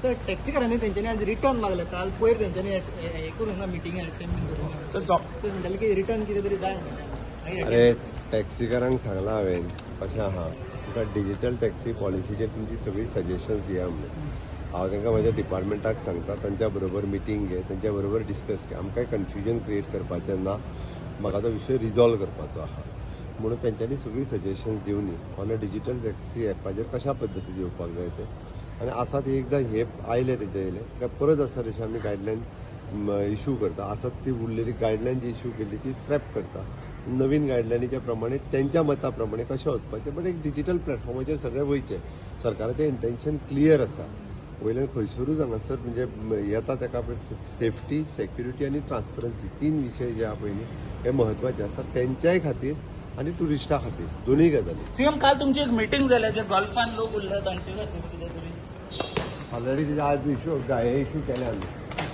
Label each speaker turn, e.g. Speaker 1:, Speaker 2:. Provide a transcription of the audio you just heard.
Speaker 1: Sir, टॅक्सीकारांनी तेंच्यांनी आज return मागले. काल पयर तेंच्यांनी हे करूंक ना, मिटींग अटेंड करूंक ना.
Speaker 2: सर,
Speaker 1: ते म्हणटाले की रिटर्न कितें तरी जाय म्हणटा.
Speaker 3: अरे, टॅक्सीकारांक सांगलां हांवें कशें आहा, तुका डिजिटल टॅक्सी पॉलिसीचेर तुमची सगळीं सजेशन्स दिया म्हणून. हांव तांकां म्हज्या डिपार्टमेंटाक सांगता, तांच्या बरोबर मिटींग घे, तांच्या बरोबर डिस्कस घे. आमकांय कन्फ्युजन क्रिएट करपाचें ना. म्हाका तो विशय रिजॉल्व करपाचो आहा म्हणून तेंच्यांनी सगळीं सजेशन्स दिवनी ऑन अ डिजिटल टॅक्सी एपाचेर कशा पद्दतीन येवपाक जाय तें. आनी आसा ती एकदां हे आयले, तेजे येयले काय परत आसा तशें आमी गायडलायन इशू करता. आसात ती उरलेली गायडलायन जी इशू केल्ली ती स्क्रॅप करता. नवीन गायडलायनीच्या प्रमाणे, तेंच्या मता प्रमाणे कशें वचपाचें, बट एक डिजिटल प्लॅटफॉर्माचेर सगळें वयचें. सरकाराचें इंटेन्शन क्लियर आसा. वयल्यान खंयसरूच हांगासर म्हणजे येता ताका सेफ्टी, सेक्युरिटी आनी ट्रान्सपरन्सी, तीन विशय जे आहा पळय न्ही, हे म्हत्वाचे आसा तेंच्याय खातीर आनी ट्युरिस्टा खातीर, दोनूय गजाली.
Speaker 2: सीएम, काल तुमची एक मिटींग जाल्या, जे गल्फान लोक उरले तांचे खातीर कितें तरी.
Speaker 3: ऑलरेडी तेजे आज इशू, हे इशू केले आमी.